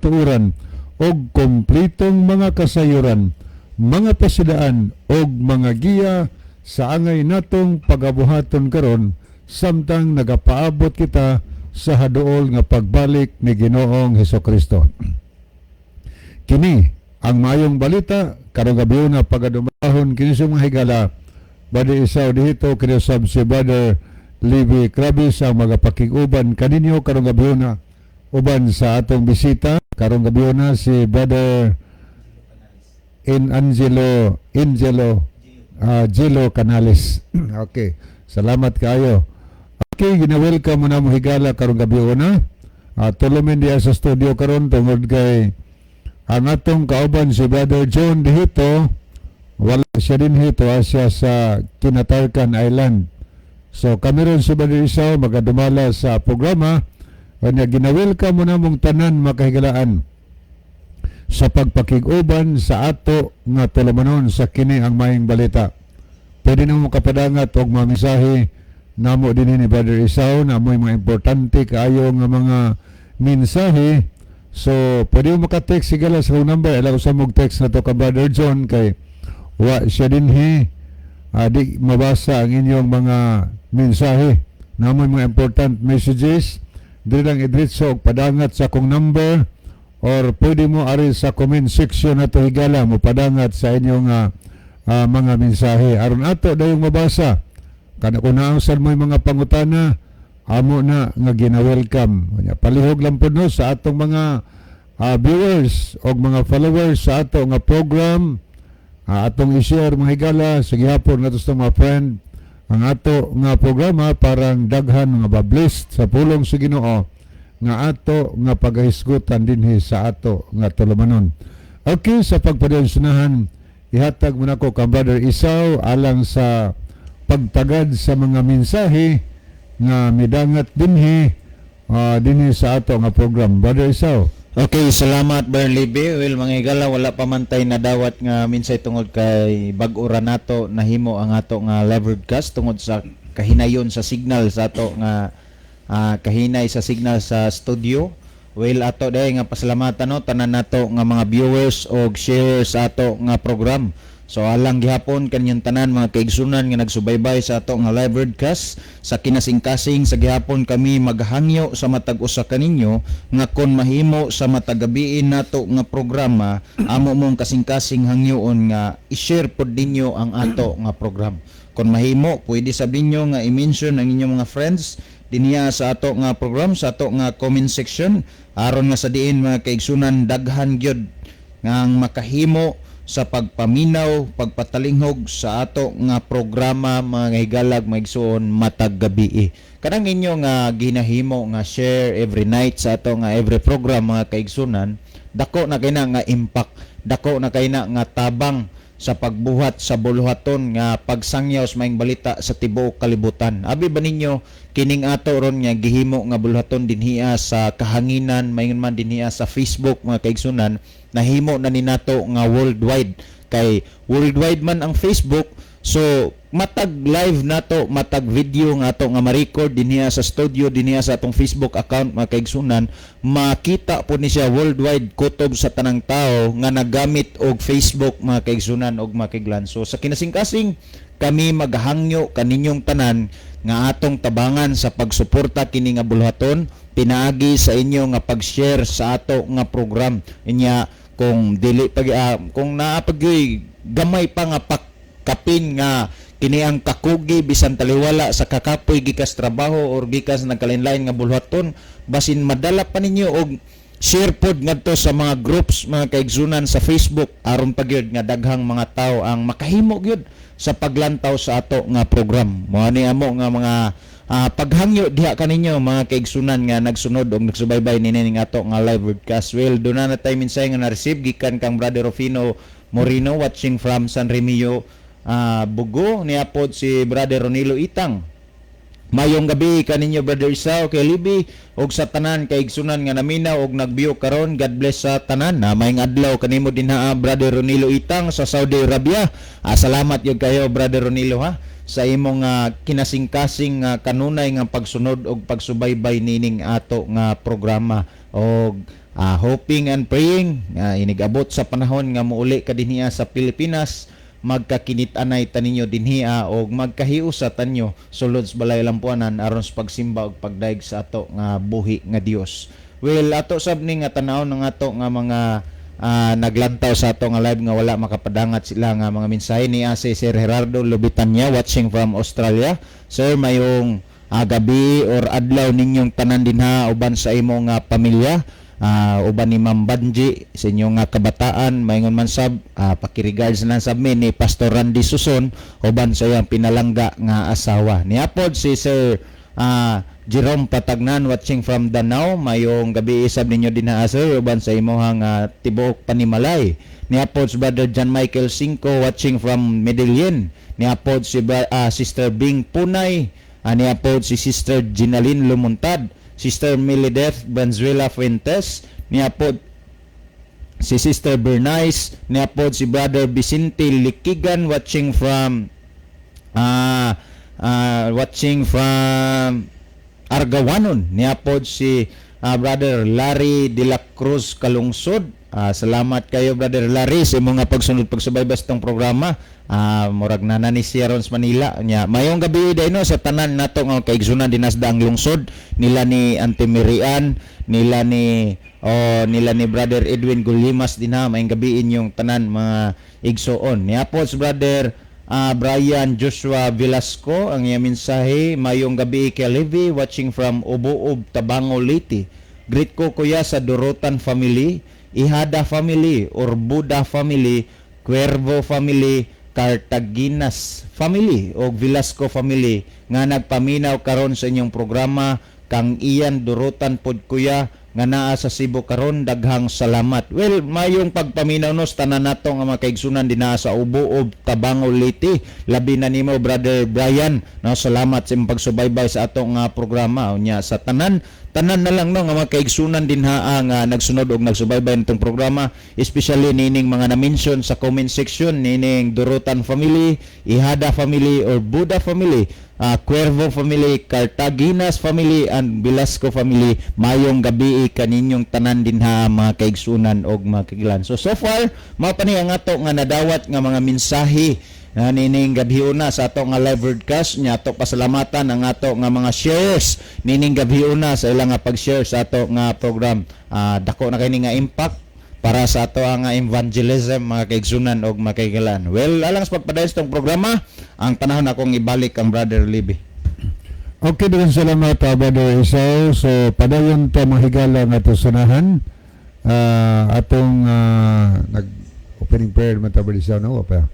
Kamatuoran og kompletong mga kasayuran, mga pasidaan og mga giya sa angay natong pagabuhaton karon samtang nagapaabot kita sa haduol nga pagbalik ni Ginoong Hesukristo. Kini ang maayong balita karong gabi na pagadumahon kini sa mga higala. Brother Isaw dito, kini sab si Brother Levi Crabis ang magapakig-uban kaninyo karong gabi na uban sa atong bisita karong gabi na, si Brother in Angelo Angelo Gelo Canales. Okay, salamat kayo. Okay, gina-welcome mo na mo, higala, karong gabi una. Tulo mi diya sa studio karon tungod kay ang atong kauban si Brother John dihito, wala siya dinhi, tuwa siya sa Kinatarkan Island. So kami ron si Brother Isaw magadumala sa programa. Kanya gina-welcome mo na mong tanan, makahigalaan, sa pagpakig-uban sa ato nga tulumanon sa kini ang maayong balita. Pwede na mo kapadangat og mga mensahe namo din ni Brother Isaw na mo'y mga importante kaayo nga mga mensahe. So, pwede mo maka-text, higala, sa phone number. Alam ko sa mong text na to ka Brother John kay wa siya dinhi. Di mabasa ang inyong mga mensahe. Namoy mga important messages. Dili lang idritso og padangat sa akong number or pwede mo ari sa comment section na to, higala, mo padangat sa inyong mga mensahe aron ato dayong mabasa. Kana kung naangsan mo yung mga pangutana, amo na nga gina-welcome. Unya, palihog lang po, no, sa atong mga viewers o mga followers sa ato nga program, atong i-share, mga higala, sa gihapon nato sa mga friend ang ato nga programa parang daghan nga ba-blessed sa pulong sa Ginoo nga ato nga pagahisgutan dinhi sa ato nga tulumanon. Okay, sa pagpadayon, ihatag mo nako kang Brother Isaw alang sa pagtagad sa mga mensahe nga midangat dinhi sa ato nga program. Brother Isaw. Okay, salamat, Brother Libby. Well, mga higala, wala pa man tay nadawat nga minsay tungod kay bag-o ra nato nahimo ang ato nga live broadcast tungod sa kahinayon sa signal sa ato nga kahinay sa signal sa studio. Well, ato dahil nga pasalamatan, no, tanan nato nga mga viewers og sharers sa ato nga program. So alang gihapon kanyang tanan, mga kaigsunan nga nagsubaybay sa ato nga live broadcast sa kinasingkasing, sa gihapon kami maghangyo sa matag usa kaninyo nga kon mahimo sa matag gabiin nato nga programa, amo mong kasing-kasing hangyoon nga i-share pod ninyo ang ato nga program. Kon mahimo, pwede sa ninyo nga i-mention ang inyong mga friends dinhiya sa ato nga program sa ato nga comment section aron nga sa diin, mga kaigsunan, daghan gyud nga ang makahimo sa pagpaminaw, pagpatalinghog sa ato nga programa, mga higalag, maigsuon, matag gabi. Kanang inyo nga ginahimo nga share every night sa ato nga every program, mga kaigsunan, dako na kay na nga impact, dako na kay na nga tabang sa pagbuhat sa buluhaton nga pagsangyaw sa maayong balita sa tibuok kalibutan. Abi ba ninyo kining ato ron nga gihimo nga buluhaton dinhiya sa kahanginan, maingon man dinhiya sa Facebook, mga kaigsunan, nahimo na ni nato nga worldwide kay worldwide man ang Facebook. So matag live nato, matag video nga ato nga ma-record dinhiya sa studio, dinhiya sa atong Facebook account, mga kaigsunan, makita po ni siya worldwide kutob sa tanang tao nga nagamit og Facebook, mga kaigsunan og mga kaiglan. So sa kinasingkasing kami maghangyo kaninyong tanan nga atong tabangan sa pagsuporta kini nga buluhaton pinaagi sa inyo nga pag-share sa ato nga program. Inya kung dili pag kung naa pag gamay pa nga kapin nga kini ang kakugi bisan taliwala sa kakapoy gikas trabaho or gikas nagkalain-lain nga buluhaton, basin madala pa ninyo og share pod ngadto sa mga groups, mga kaigsunan, sa Facebook aron pa gyud nga daghang mga tao ang makahimo gyud sa paglantaw sa ato nga program. Mao ni amo nga mga paghangyo diha kaninyo, mga kaigsunan nga nagsunod og nagsubaybay nining ato nga live broadcast. Well, duna na tay mensahe nga na-receive gikan kang Brother Rufino Moreno watching from San Remigio, Bugo. Niapod si Brother Ronilo Itang. Mayong gabi kaninyo, Brother Isao, kay Libby og sa tanan kaigsunan nga naminaw og nagbiyo karon. God bless sa tanan. Na maayong adlaw kanimo dinha, Brother Ronilo Itang sa Saudi Arabia. Salamat gyud kayo, Brother Ronilo, ha, sa imong kinasingkasing kanunay nga pagsunod og pagsubaybay nining ato nga programa og Hoping and praying nga inigabot sa panahon nga muuli ka dinhiya sa Pilipinas, magkakinit-anay ta ninyo dinhiya og magkahiusa tanyo sulod sa balay lampuanan aron sa pagsimba og pagdayeg sa ato nga buhi nga Dios. Well, ato sab ni nga tan-aw ng ato nga mga naglantaw sa ato nga live nga wala makapadangat sila nga mga mensahe ni si Sir Gerardo Lubitanya, watching from Australia. Sir, mayong gabi or adlaw ninyong tanan dinha uban sa imong nga pamilya, uban ni Ma'am Banji sa inyong nga kabataan. Maingon man sab, pakiregards na sab mi ni Pastor Randy Suson uban sa iyang pinalangga nga asawa. Niapod si Sir Jerome Patagnan, watching from Danao. Mayong gabi isab ninyo dinha, sir, uban sa imong tibuok panimalay. Niapod si Brother John Michael Cinco, watching from Medellin. Niapod si Sister Bing Punay, niapod si Sister Ginaline Lumuntad, Sister Milideth Banzuela Fuentes, niapod si Sister Bernice, niapod si Brother Vicente Likigan, watching from Argawanon. Niapod si Brother Larry De La Cruz Kalungsod. Salamat kayo, Brother Larry, sa imong nga pagsunod, pagsubaybay sa itong programa. Murag nana ni siya ron sa Manila. Nya, mayong gabi day no sa tanan nato nga kaigsunan dinha sa daang lungsod nila ni Auntie Mirian, nila ni Brother Edwin Gulimas dinha, mayong gabi inyong tanan, mga igsoon. Niapod si Brother Brian Joshua Velasco, ang iyang mensahe, "Mayong gabi kay Levi, watching from Ubuob, Tabango, Leyte. Greet ko kuya sa Durotan family, Ihada family, Orbuda family, Cuervo family, Cartaginas family o Velasco family nga nagpaminaw karon sa inyong programa. Kang Ian Durotan pod kuya nga naa sa Cebu karon, daghang salamat." Well, mayong pagpaminaw no sa tanan nato nga mga kaigsunan dinha sa Ubuob, Tabango, Leyte. Labi na nimo, Brother Brian, no, salamat sa imong pagsubaybay sa ato nga programa. Unya sa tanan tanan na lang no nga mga kaigsunan dinha nga nagsunod og nagsubaybay nitong programa, especially nining mga na-mention sa comment section, nining Durotan family, Ihada family or Buddha family, Cuervo family, Cartaginas family and Velasco family. Mayong gabi kaninyong tanan dinha, mga kaigsunan og mga kagilan. So so far mao pa ni ang ato nga nadawat nga mga mensahe na nining gabhiuna sa ato nga live broadcast. Nya ato pasalamatan ang ato nga mga shares nining gabhiuna sa ilang nga pag-share sa ato nga program. Dako na kay ni nga impact para sa ato ang evangelism, mga kaigsunan og mga kaigalan. Well, alang sa pagpadayon sa itong programa, ang panahon akong ibalik ang Brother Libby. Okay, daghang salamat, Brother Esau. So, padayon ta, mga higala, nga ato sunahan. Atong nag opening prayer man ta, Brother Esau, no? Pa?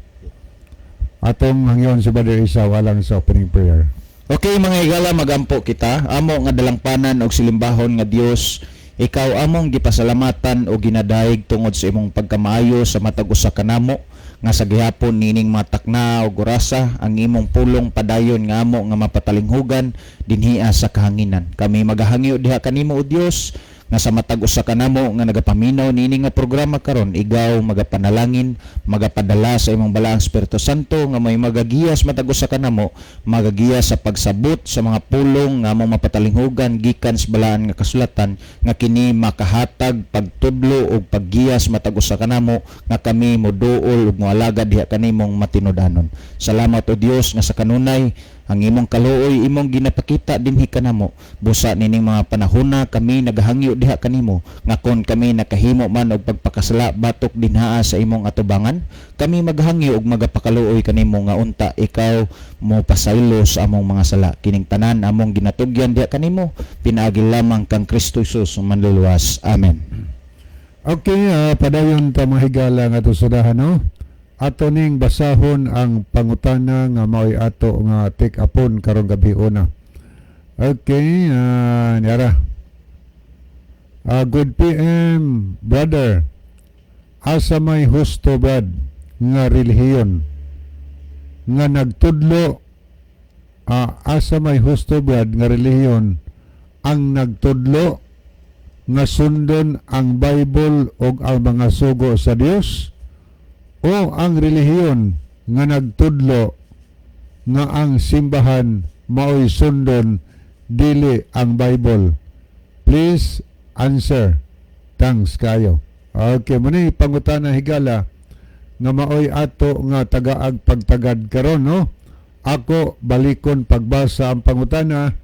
Atong hangyon si Brother Esau alang sa opening prayer. Okay, mga higala, magampo kita. Amo nga dalangpanan og silimbahon nga Dios, ikaw among gipasalamatan o ginadayeg tungod sa imong pagkamaayo sa matag usa kanamo nga sa gihapon nining matakna og orasa ang imong pulong padayon nga amo nga mapatalinghugan dinhia sa kahanginan. Kami magahangyo diha kanimo, o Dios, nga sa matag usa kanamo nga nagapaminaw niini nga programa karon, ikaw magapanalangin, magapadala sa imong balaang Espiritu Santo nga may magagiya sa matag usa kanamo, magagiya sa pagsabot sa mga pulong nga among mapatalinghugan gikan sa balaan nga kasulatan, nga kini makahatag pagtudlo ug paggiya sa matag usa kanamo nga kami moduol ug moalagad diha kanimong matinud-anon. Salamat, o Dios, nga sa kanunay ang imong kaluoy imong ginapakita dinhi kanamo. Busa nining mga panahona kami nagahangyo diha kanimo nga kon kami nakahimo man og pagpakasala batok dinhaa sa imong atubangan, kami maghangyo og magapakaluoy kanimo nga unta ikaw mo pasaylo sa among mga sala. Kining tanan among ginatugyan diha kanimo pinaagi lamang kang Kristo Jesus, manluluwas. Amen. Okay, padayon ta, mga higala, nga ato sudahan, no? Ato ning basahon ang pangutana nga mao'y ato nga take upon karong gabi una. Okay, niara. "Good PM, brother. Asa may husto, brad, nga relihiyon nga nagtudlo, asa may husto, brad, nga relihiyon ang nagtudlo nga sundon ang Bible ug ang mga sugo sa Dios o ang relihiyon nga nagtudlo nga ang simbahan maoy sundon, dili ang Bible? Please answer. Thanks kayo. Okay, mao ni pangutana, higala, nga maoy ato nga tagaag pagtagad karon, no? Ako balikon pagbasa ang pangutana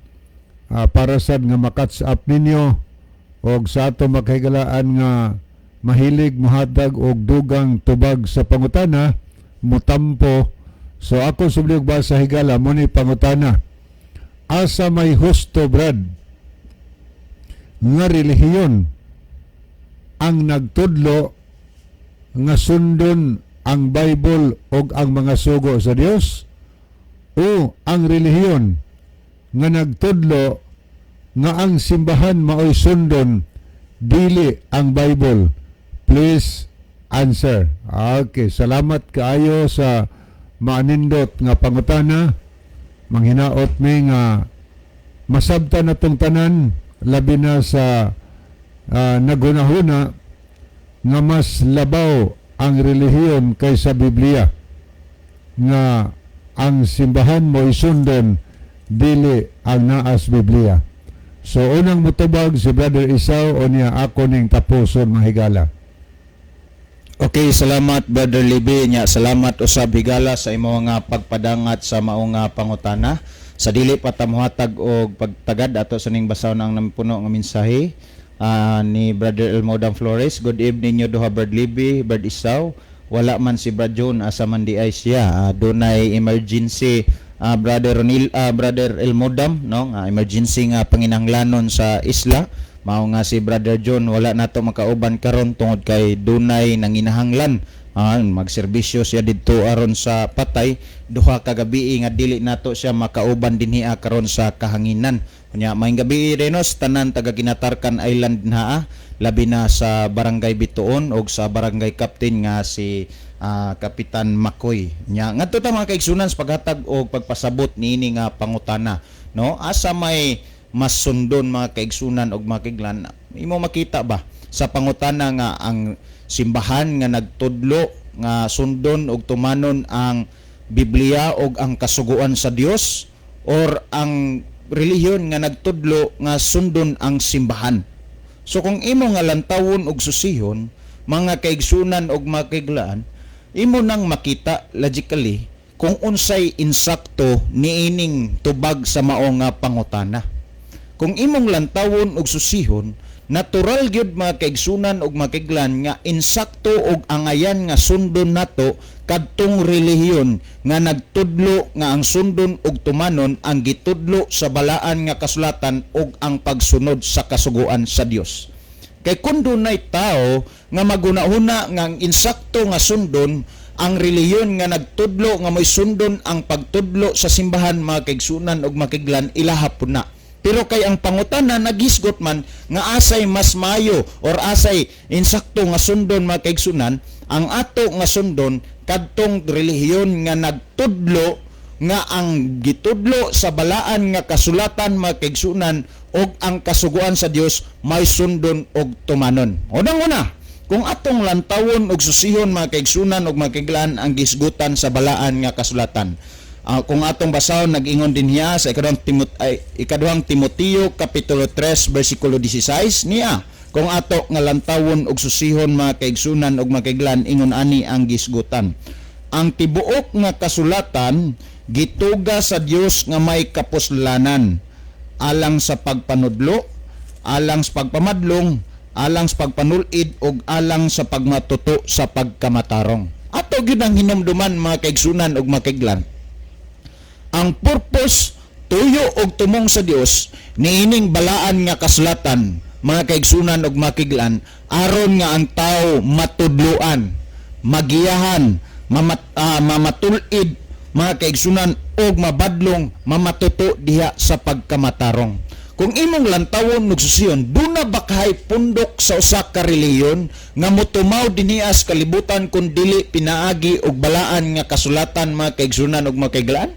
para sad nga makatch up ninyo og sa ato makahigalaan nga mahilig mohatag og dugang tubag sa pangutana, mutampo. So ako subli og basa, higala. Mo ni pangutana: Asa may husto, Brad, nga relihiyon ang nagtudlo nga sundon ang Bible og ang mga sugo sa Dios o ang relihiyon nga nagtudlo nga ang simbahan maoy sundon, dili ang Bible? Please answer. Okay, salamat kaayo sa maanindot nga pangutana. Manghinaot mi nga masabtan natong tanan, labi na sa nagunahuna nga mas labaw ang relihiyon kaysa Biblia, nga ang simbahan mo isundon, dili ang naas Biblia. So unang mutubag si Brother Isaw o niya ako ning tapuson, mga higala. Okay, salamat, Brother Libby nya. Salamat usab, higala, sa imo nga pagpadangat sa mao nga pangutana. Sa dili pa ta mohatag og pagtagad, ato sa ning basahon ang nampuno nga mensahe ni Brother Elmodam Flores. "Good evening nyo duha, Brad Libby, Brad Isaw. Wala man si Brad John, asa man di ay siya?" Dunay emergency, Brother Ronil, Brother Elmodam, no, nga emergency nga panginahanglanon sa isla. Mao nga si Brother John wala nato makauban karon tungod kay dunay nanginahanglan magserbisyo siya didto aron sa patay 2 ka gabi nga dili nato siya makauban dinhi karon sa kahanginan. Unya maayong gabi Renos tanan taga Kinatarkan Island naa, labi na sa Barangay Bituon og sa barangay captain nga si Kapitan Makoy. Nya ngadto ta, mga kaigsunan, sa paghatag og pagpasabot niini nga pangutana, no? Asa may mas sundon, mga kaigsunan og mga kaiglan? Imo makita ba sa pangutana nga ang simbahan nga nagtudlo nga sundon og tumanon ang Biblia og ang kasuguan sa Dios or ang relihiyon nga nagtudlo nga sundon ang simbahan? So kung imo nga lantawon og susihon, mga kaigsunan og mga kaiglaan, imo nang makita logically kung unsay insakto niining tubag sa mao nga pangutana. Kung imong lantawon og susihon, natural gyud, mga kaigsunan og mga kaiglan, nga insakto og angayan nga sundon nato kadtong relihiyon nga nagtudlo nga ang sundon og tumanon ang gitudlo sa balaan nga kasulatan og ang pagsunod sa kasuguan sa Dios. Kay kung dunay tao nga magunahuna nga ang insakto nga sundon ang relihiyon nga nagtudlo nga may sundon ang pagtudlo sa simbahan, mga kaigsunan og mga kaiglan, ilaha pud na. Pero kay ang pangutana naghisgot man nga asay mas mayo or asay insakto nga sundon, mga kaigsunan, ang ato nga sundon kadtong relihiyon nga nagtudlo nga ang gitudlo sa balaan nga kasulatan, mga kaigsunan, og ang kasuguan sa Dios may sundon og tumanon. Unang-una, kung atong lantawon og susihon, mga kaigsunan og mga kaiglan, ang gisgutan sa balaan nga kasulatan. Kung atong basahon, nag-ingon din hiya sa ikaduhang Timoteo kapitulo 3 bersikulo 16 niya. Kung ato nga lantawon og susihon, mga kaigsunan og mga kaiglan, ingon ani ang gisgutan: "Ang tibuok nga kasulatan gituga sa Dios nga may kapuslanan alang sa pagpanudlo, alang sa pagpamadlong, alang sa pagpanulid ug alang sa pagmatuto sa pagkamatarong." Ato gyud ang hinumduman, mga kaigsunan ug mga kaiglan, ang purpose, tuyo og tumong sa Dios niining balaan nga kasulatan, mga kaigsunan ug mga kaiglan, aron nga ang tao matudloan, magiyahan, mamatulid, mga kaigsunan og mabadlong, mamatuto diha sa pagkamatarong. Kung imong lantawon ug susiyon, duna ba kahay pundok sa usa ka relihiyon nga motumaw dinhi sa kalibutan kun dili pinaagi og balaan nga kasulatan, mga kaigsunan ug mga kaiglaan?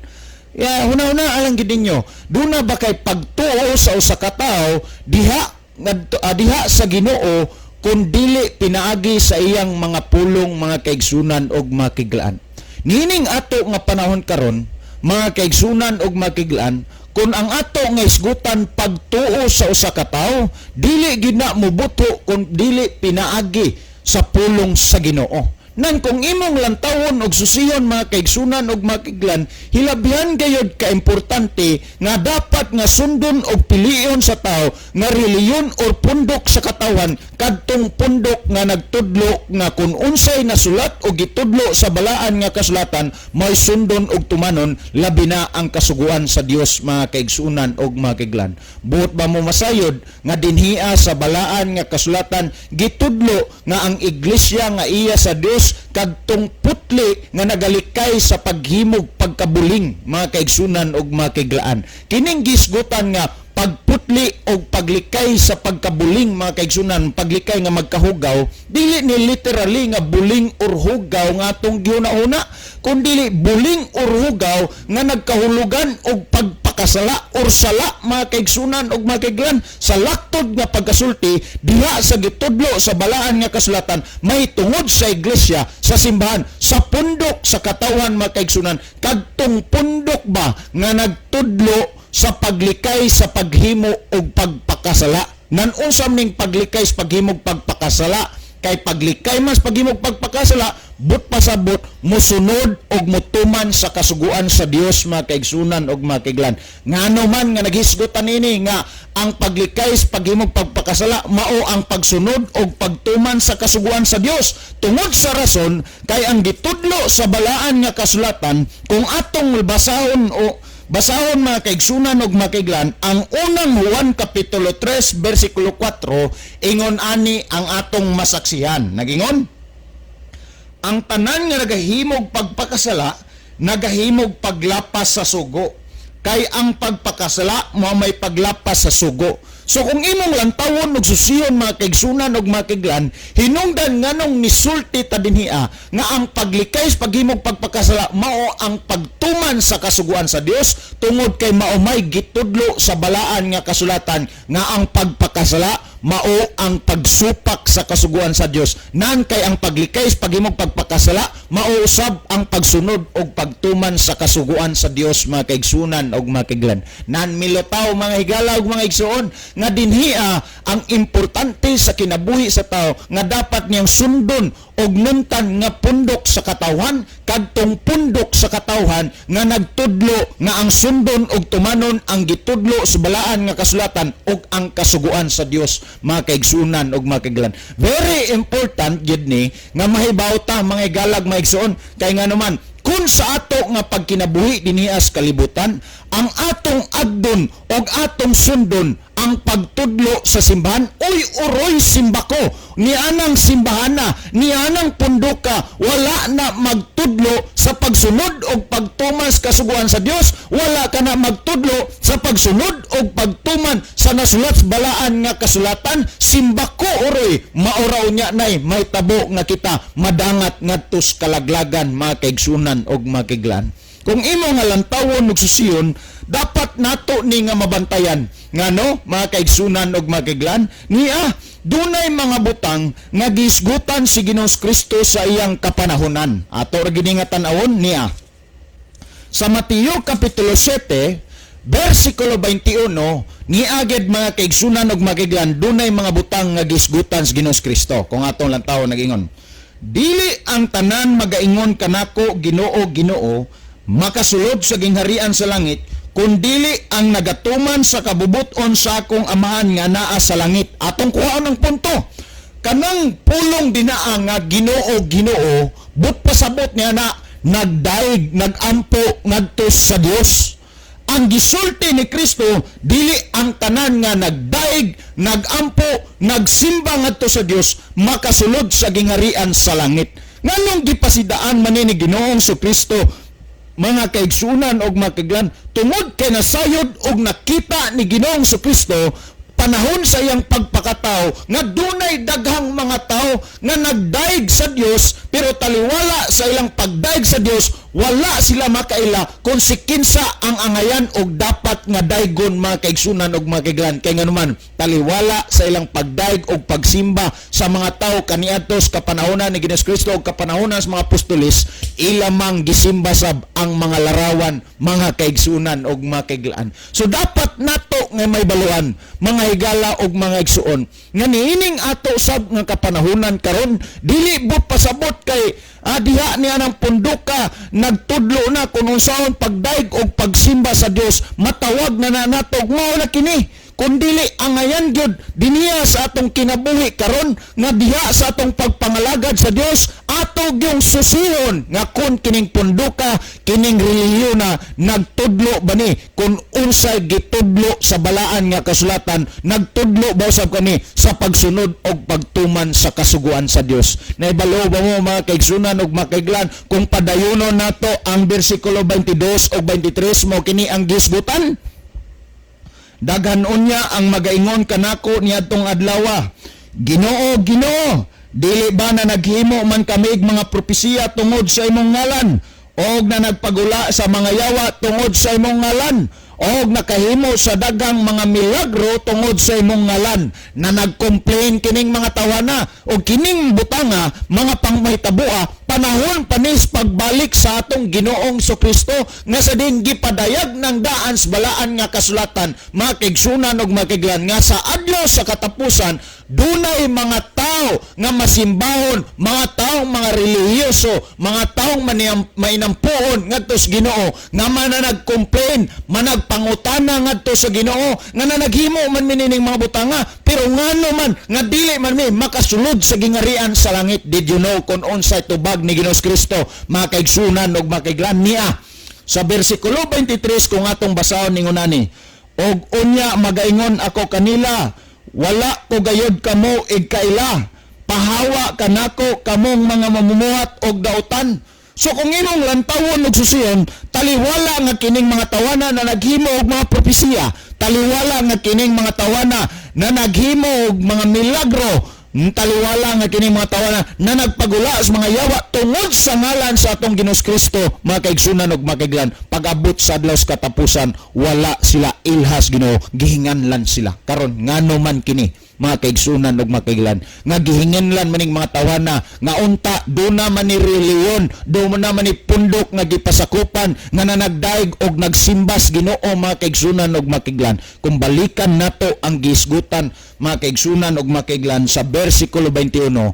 Ya, huna-huna alang gid ninyo. Duna ba kay pagtuo sa usa ka tawo diha ngadto diha sa Ginoo kun dili pinaagi sa iyang mga pulong, mga kaigsunan og mga kaiglaan? Niining ato nga panahon karon, mga kaigsunan og mga kaiglaan, Kung ang ato nga isgutan pagtuo sa usa ka tawo, dili gid na mobuto kung dili pinaagi sa pulong sa Ginoo. Nan kung imong lantawon og susihon, mga kaigsunan og makiglan, hilabihan gayod kaimportante nga dapat nga sundon og pilion sa tao nga reliyon or pundok sa katawan kadtong pundok nga nagtudlo nga kung unsay nasulat o gitudlo sa balaan nga kasulatan may sundon og tumanon, labi na ang kasuguan sa Dios, mga kaigsunan og makiglan. Buot ba mo masayod nga dinhia sa balaan nga kasulatan gitudlo nga ang iglesia nga iya sa Dios kadtong putli nga nagalikay sa paghimog pagkabuling, mga kaigsunan og mga kaiglaan? Kining gisgutan nga pagputli og paglikay sa pagkabuling, mga kaigsunan, paglikay nga magkahugaw, dili ni literally nga buling or hugaw nga atong gihuna-huna, kundili buling or hugaw nga nagkahulugan og pagpakasala or sala, mga kaigsunan og mga kaiglan. Sa laktod nga pagkasulti diha sa gitudlo sa balaan nga kasulatan, may tungod sa iglesia, sa simbahan, sa pundok sa katawhan, mga kaigsunan, kadtong pundok ba nga nagtudlo sa paglikay sa paghimo og pagpakasala. Nan unsa ning paglikay sa paghimog pagpakasala? Kay paglikay mas paghimog pagpakasala, but pasabot mosunod og motuman sa kasuguan sa Dios, mga kaigsunan og mga kaiglan. Ngano man nga naghisgutan nini nga ang paglikay sa paghimog pagpakasala mao ang pagsunod og pagtuman sa kasuguan sa Dios? Tungod sa rason kay ang gitudlo sa balaan nga kasulatan, kung atong basahon o basahon, mga kaigsunan og mga kaiglan, ang unang Juan kapitulo 3 bersikulo 4, ingon ani ang atong masaksihan. Nagingon, ang tanan nga nagahimog pagpakasala, nagahimog paglapas sa sugo. Kay ang pagpakasala mao may paglapas sa sugo. So kung imong lantawon og susiyon, mga kaigsunan og mga kaiglan, hinungdan nganong nisulti ta dinhia nga ang paglikay sa paghimog pagpakasala mao ang pagtuman sa kasuguan sa Dios, tungod kay mao may gitudlo sa balaan nga kasulatan nga ang pagpakasala mao ang pagsupak sa kasuguan sa Dios. Nan kay ang paglikay sa paghimog pagpakasala mao usab ang pagsunod og pagtuman sa kasuguan sa Dios, mga kaigsunan og mga kaiglan. Nan milutaw, mga higala ug mga igsuon, nga dinhia ang importante sa kinabuhi sa tao nga dapat niyang sundon og nuntan nga pundok sa katawhan, kadtong pundok sa katawhan nga nagtudlo nga ang sundon og tumanon ang gitudlo sa balaan nga kasulatan og ang kasuguan sa Dios, mga kaigsunan og mga kaiglan. Very important gid ni nga mahibaw ta, mga higalag, mga igsuon, kay nganuman kung sa ato nga pagkinabuhi dinhi sa kalibutan, ang atong agdon og atong sundon ang pagtudlo sa simbahan, uy uroy simbako nianang simbahana, nianang punduka, wala na magtudlo sa pagsunod og pagtuman sa kasuguan sa Dios, wala ka na magtudlo sa pagsunod og pagtuman sa nasulat sa balaan nga kasulatan, simbako uroy, mauraw niya nay may tabo nga kita madangat ngadto sa kalaglagan, mga kaigsunan og mga kaiglan. Kung imo nga lantawon og susiyon, dapat nato ni nga mabantayan. Ngano, mga kaigsunan og mga kaiglan, niya dunay mga butang nga gisgutan si Ginoong Kristo sa iyang kapanahonan. Ato ra gini nga tan-awon niya. Sa Mateo kapitulo 7 versikulo 21, niagid, mga kaigsunan og mga kaiglan, dunay mga butang nga gisgutan sa Ginoong Kristo. Kung atong lantaw, nagingon, "Dili ang tanan magaingon kanako, 'Ginoo, Ginoo,' makasulod sa gingharian sa langit, kundili ang nagatuman sa kabubuton sa akong Amahan nga naa sa langit." Atong kuhaon ang punto. Kanang pulong dinaa nga "Ginoo, Ginoo," but pasabot niya na nagdaig, nagampo ngadto sa Dios. Ang gisulti ni Kristo, dili ang tanan nga nagdaig, nagampo, nagsimba ngadto sa Dios makasulod sa gingharian sa langit. Nganong gipasidaan man ni Ginoong Kristo, mga kaigsunan og mga kaiglan? Tungod kay nasayod og nakita ni Ginoong Kristo panahon sa iyang pagpakatao nga dunay daghang mga tao nga nagdaig sa Dios, pero taliwala sa ilang pagdaig sa Dios, wala sila makaila kung si kinsa ang angayan og dapat nga daygon, mga kaigsunan og mga kaiglan. Kay nganuman, taliwala sa ilang pagdaig og pagsimba sa mga tao kaniadto sa kapanahonan ni Ginoong Kristo og kapanahonan sa mga apostoles, Ilamang gisimba sab ang mga larawan, mga kaigsunan og mga kaiglaan. So dapat nato nga may baluan, mga higala og mga igsuon, nga niining ato sab nga kapanahunan karon, dili but pasabot kay diha niya ng punduka nagtudlo na kung unsaon pagdaig og pagsimba sa Dios, matawag na na nato mao na kini, kundili angayan gyud diniya sa atong kinabuhi karon nga diha sa atong pagpangalagad sa Dios, ato gyung susihon nga kun kining punduka, kining relihiyon na nagtudlo ba ni kung unsay gitudlo sa balaan nga kasulatan, nagtudlo ba usab kani sa pagsunod og pagtuman sa kasuguan sa Dios. Naibalo ba mo, mga kaigsunan ug makaiglan, kung padayonon nato ang bersikulo 22 ug 23, mo kini ang gisgutan? "Daghan unya ang magaingon kanako niadtong adlawa, 'Ginoo, Ginoo, dili ba na naghimo man kami mga propesiya tungod sa imong ngalan, og na nagpagula sa mga yawa tungod sa imong ngalan, og nakahimo sa daghang mga milagro tungod sa imong ngalan?'" Na nag-complain kining mga tawana og kining butanga, mga pangmahitaboa, panahon panis pagbalik sa atong Ginoong Kristo, nga sa din gipadayag ng daan sa balaan nga kasulatan, mga kaigsunan og makiglan, nga sa adlaw sa katapusan dunay mga tao nga masimbahon, mga taong mga relihiyoso, mga taong mainampuon ngadto sa Ginoo, nga mananag-complain, managpangutana ngadto sa Ginoo nga na naghimo man mi nining mga butanga, pero ngano man nga dili man mi makasulod sa gingarian sa langit? Did you know kung unsay tubag ni Ginoong Kristo, mga kaigsunan ug makaiglan niya? Sa bersikulo 23, kung atong basahon, ningon ani, "Og unya magaingon ako kanila, 'Wala ko gayod kamo igkaila. Pahawa kanako kamong mga mamumuhat og dautan.'" So kung imong lantawon og susiyon, taliwala nga kining mga tawana na naghimo og mga propesiya, taliwala nga kining mga tawana na naghimo og mga milagro, taliwala nga kining mga tawana na nagpagula sa mga yawa tungod sa ngalan sa atong Ginoong Kristo, mga kaigsunan ug makaiglan, pag-abot sa adlaw sa katapusan, wala sila ilhas Ginoo, gihinganlan sila. Karon, ngano man kini, mga kaigsunan ug makaiglan, nga gihinganlan maning mga tawana nga unta duna man ni relihiyon, duna man ni pundok nga gipasakupan nga nanagdaig og nagsimbas Ginoo, mga kaigsunan ug makiglan? Kung balikan nato ang gisgutan, mga kaigsunan ug makiglan, sa bersikulo 21,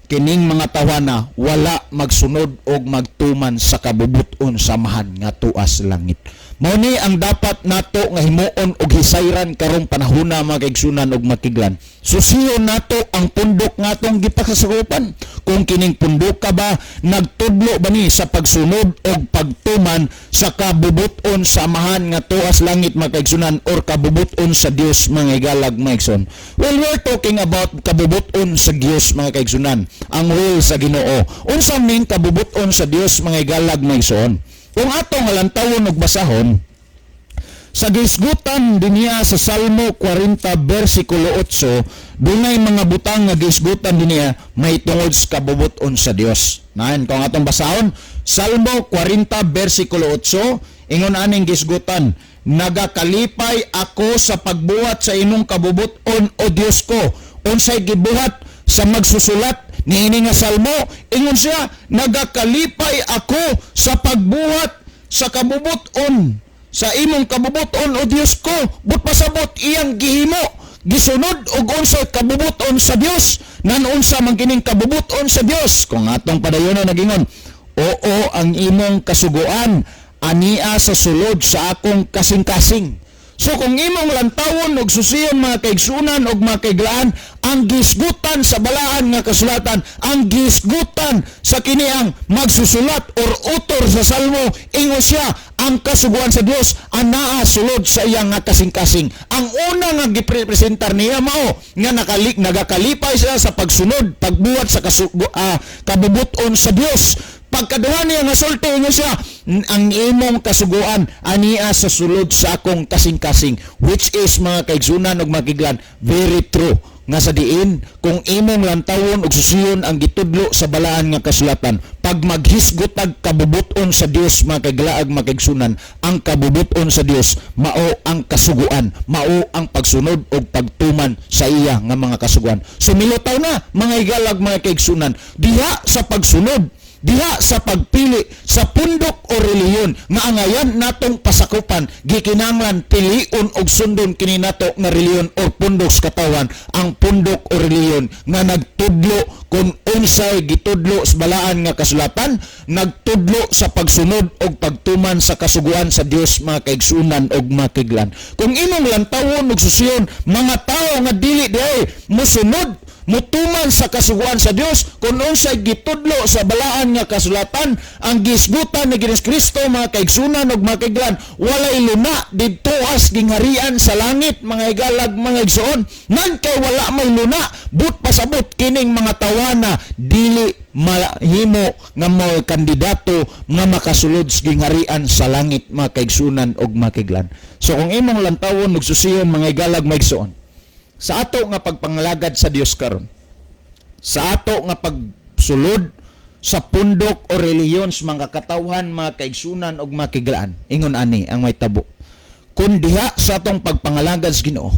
kining mga tawana wala magsunod og magtuman sa kabubuton sa Amahan nga tuas langit. Mao ni ang dapat nato nga himuon og hisayran karong panahona, mga kaigsunan ug makiglan. Susiyon nato ang pundok nga atong gipasakupan. Kung kining pundok ka ba nagtudlo ba ni sa pagsunod og pagtuman sa kabubuton sa Amahan nga tuas langit, mga kaigsunan, or kabubuton sa Dios, mga higalag, mga igsoon. Well, we're talking about kabubuton sa Dios, mga kaigsunan. Ang will sa Ginoo. Unsa ming kabubuton sa Dios, mga higalag, mga igsoon? Kung atong lantawon og basahon sa gisgutan dinhiya sa Salmo 40 versikulo 8, dunay mga butang nga gisgutan dinhiya may tungod sa kabubuton sa Dios. Nain kung atong basahon Salmo 40 versikulo 8, ingon aning gisgutan, "Nagakalipay ako sa pagbuhat sa imong kabubuton, o Dios ko." Unsay gibuhat sa magsusulat niini nga salmo? Ingon siya, "Nagakalipay ako sa pagbuhat sa kabubuton, sa imong kabubuton, o Dios ko." But pasabot iyang gihimo, gisunod og unsay kabubuton sa Dios. Nan unsa man kining kabubuton sa Dios? Kung atong padayonon, nagingon, "Oo, ang imong kasuguan ania sa sulod sa akong kasing-kasing." So kung imong lantawon og susiyon, mga kaigsunan og mga kaiglaan, ang gisgutan sa balaan nga kasulatan, ang gisgutan sa kiniang magsusulat or author sa salmo, ingon siya, ang kasuguan sa Dios anaa sulod sa iyang nga kasing-kasing. Ang una nga gipresentar niya mao nga nagakalipay siya sa pagsunod, pagbuhat sa kabubuton sa Dios. Pagkaduha niya nga sulti, ingon siya, "Ang imong kasuguan ania sa sulod sa akong kasing-kasing," which is, mga kaigsunan ug makiglan, very true nga sa diin kung imong lantawon ug susiyon ang gitudlo sa balaan nga kasulatan, pag maghisgot ag kabubuton sa Dios, mga kaiglaag, mga kaigsunan, ang kabubuton sa Dios mao ang kasuguan, mao ang pagsunod ug pagtuman sa iya nga mga kasuguan. Sumilutaw na, mga higalag, mga kaigsunan, diha sa pagsunod Diha sa pagpili sa pundok o relihiyon nga angayan natong pasakupan, gikinahanglan piliun og sundon kini nato nga relihiyon or pundok sa katawan, ang pundok o relihiyon nga nagtudlo kung unsay gitudlo sa balaan nga kasulatan, nagtudlo sa pagsunod og pagtuman sa kasuguan sa Dios, mga kaigsunan og makiglan. Kung imong lantawon og susiyon mga tawo nga dili diay musunod, mutuman sa kasuguan sa Dios kung unsay gitudlo sa balaan nga kasulatan, ang gisgutan ni Ginoong Kristo, mga kaigsunan ug makiglan, walay luna didto sa gingharian sa langit, mga higalag, mga igsoon. Nan kay wala may luna, but pasabot kining mga tawana dili mahimo nga mga kandidato nga makasulod sa gingharian sa langit, mga kaigsunan ug makiglan. So kung imong lantawon ug susiyon, mga higalag, mga igsoon, sa ato nga pagpangalagad sa Dios karon, sa ato nga pagsulod sa pundok o relihiyon sa mga katawhan, mga kaigsunan ug mga kiglaan, ingon ani ang may tabo kung diha sa atong pagpangalagad sa Ginoo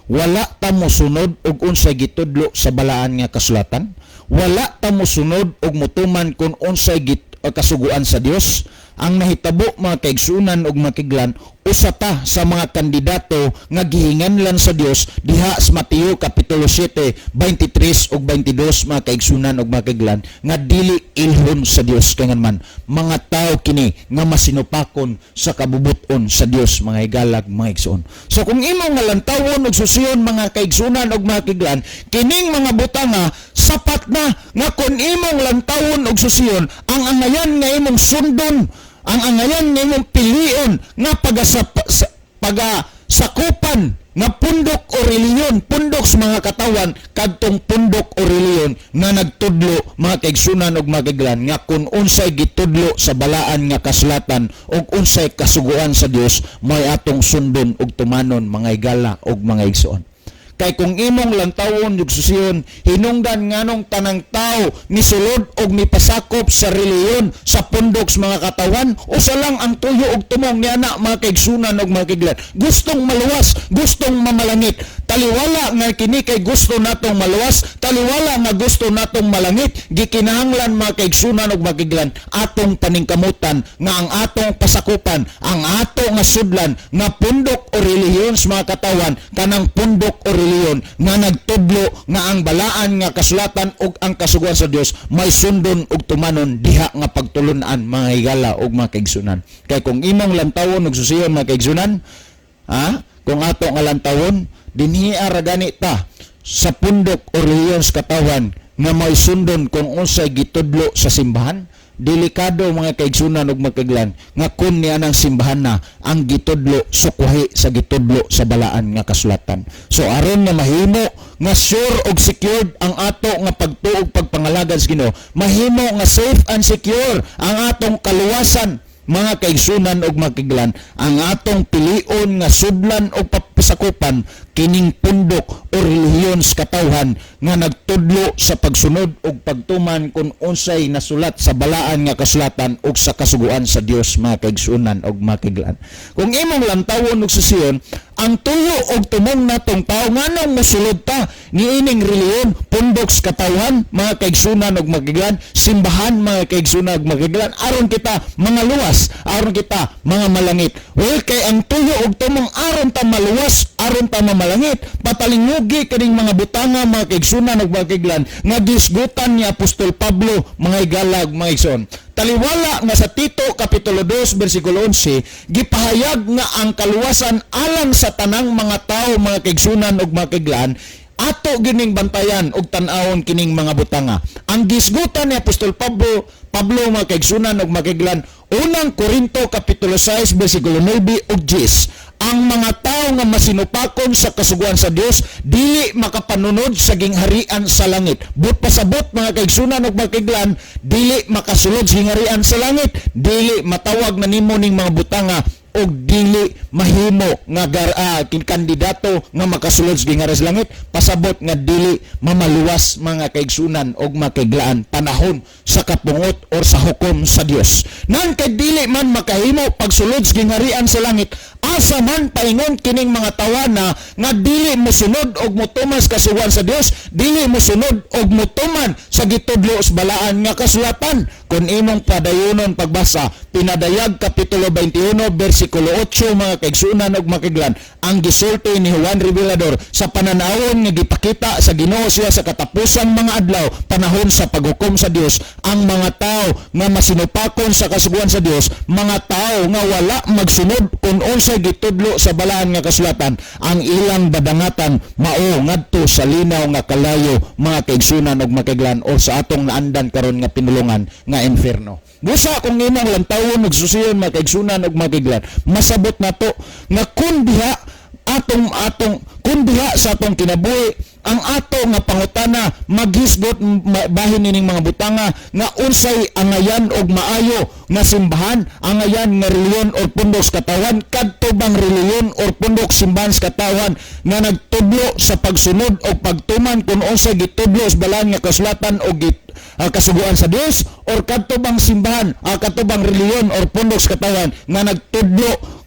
wala ta mosunod og unsay gitudlo sa balaan nga kasulatan, wala ta mosunod og motuman kung unsay kasuguan sa Dios, ang nahitabo, mga kaigsunan ug makiglan, usa ta sa mga kandidato nga gihinganlan sa Dios diha sa Mateo kapitulo 7, 23 ug 22, mga kaigsunan ug makiglan, nga dili ilhon sa Dios, kay man mga tao kini nga masinupakon sa kabubuton sa Dios, mga higalag, mga igsoon. So kung imong nga lantawon ug susiyon, mga kaigsunan ug makiglan, kining mga butanga sapat na nga kung imong lantawon ug susiyon ang angayan nga imong sundon, ang angayan nga imong pilion nga paga sakupan nga pundok o reliyon, pundok sa mga katawan, kadtong pundok o reliyon nga nagtudlo, mga kaigsunan ug mga kaiglan, nga kung unsay gitudlo sa balaan nga kasulatan ug unsay kasuguan sa Dios may atong sundon ug tumanon, mga higala ug mga igsoon. Kay kung imong lantawon ug susiyon, hinungdan nganong tanang tao misulod og mipasakop sa relihiyon, sa pundok sa mga katawan, usa lang ang tuyo og tumong niana, mga kaigsunan og mga kaiglan: gustong maluwas, gustong mamalangit. Taliwala nga kini kay gusto natong maluwas, taliwala nga gusto natong malangit, gikinahanglan, mga kaigsunan og mga kaiglan, atong paningkamutan nga ang atong pasakupan, ang ato nga sudlan nga pundok o relihiyon sa mga katawan, kanang pundok o relihiyon nga nagtudlo nga ang balaan nga kasulatan ug ang kasuguan sa Dios may sundon ug tumanon diha nga pagtulunan, mga higala ug mga kaigsunan. Kay kung imong lantawon ug susiyon, mga kaigsunan, ha, kung ato nga lantawon, dinhi ra gani ta sa pundok o relihiyon sa katawan nga may sundon kung unsay gitudlo sa simbahan, delikado, mga kaigsunan ug magkaglan, nga kun niya ng simbahan na ang gitudlo sukwahi sa gitudlo sa balaan nga kasulatan. So aron nga mahimo nga sure og secured ang ato nga pagtuog pagpangalagad sa Ginoo, mahimo nga safe and secure ang atong kaluwasan, mga kaigsunan ug makiglan, ang atong pilion nga sudlan o pasakupan kining pundok o relihiyon sa katawhan nga nagtudlo sa pagsunod ug pagtuman kung unsay nasulat sa balaan nga kasulatan ug sa kasuguan sa Dios, mga kaigsunan ug makiglan. Kung imong lantawon ug susiyon ang tuyo og tumong natong tao nganong mosulod ta niining relihiyon, pundok sa katawhan, mga kaigsunan ug makiglan, simbahan, mga kaigsunan ug makiglan, aron kita mga luwas, aron kita mga malangit, well, kay ang tuyo og tumong aron ta maluwas, aron ta mamalangit, patalingugi kining mga butanga, mga kaigsunan ug makiglan, nga gisgutan ni Apostol Pablo, mga higalag, mga igsoon. Taliwala nga sa Tito kapitulo 2 bersikulo 11 gipahayag nga ang kaluwasan alang sa tanang mga tao, mga kaigsunan ug mga kiglan, ato gining bantayan ug tan-awon kining mga butanga. Ang gisgutan ni Apostol Pablo, mga kaigsunan ug makiglan, Unang Korinto kapitulo 6 bersikulo 9 ug 10, ang mga tao nga masinupakon sa kasuguan sa Dios dili makapanunod sa gingharian sa langit. But pasabot, mga kaigsunan ug makiglan, dili makasulod sa gingharian sa langit, dili matawag na nimo ning mga butanga. Og dili mahimo nga kandidato nga makasulod sa gingharian sa langit, pasabot nga dili mamaluwas, mga kaigsunan og makiglaan, panahon sa kapungot or sa hukom sa Dios. Nan kay dili man makahimo pagsulod sa gingharian sa langit, asa man paingon kining mga tawana nga dili mosunod og motuman sa kasuguan sa Dios, dili mosunod og motuman sa gitudlo sa balaan nga kasulatan? Kung imong padayonon pagbasa Pinadayag kapitulo 21 bersikulo 8, mga kaigsunan ug makiglan, ang gisulti ni Juan Revelador sa pananawon nga gipakita sa Ginoo siya sa katapusang mga adlaw, panahon sa paghukom sa Dios, ang mga tao nga masinupakon sa kasuguan sa Dios, mga tao nga wala magsunod kung unsay gitudlo sa balaan nga kasulatan, ang ilang badangatan mao ngadto sa linaw nga kalayo, mga kaigsunan ug makiglan, o sa atong naandan karon nga pinulungan nga impierno. Busa kung imong lantawon ug susiyon, mga kaigsunan ug makiglan, masabot nato nga kun diha atong atong kun diha sa atong kinabuhi ang ato nga pangutana maghisgot bahin nining mga butanga nga unsay angayan og maayo nga simbahan, angayan nga reliyon or pundok sa katawan, kadto bang reliyon or pundok simbahan sa katawan nga nagtudlo sa pagsunod og pagtuman kung unsay gitudlo sa balaan nga kasulatan o kasuguan sa Dios, or kadto bang simbahan, kadto bang reliyon or pundok sa katawan nga nagtudlo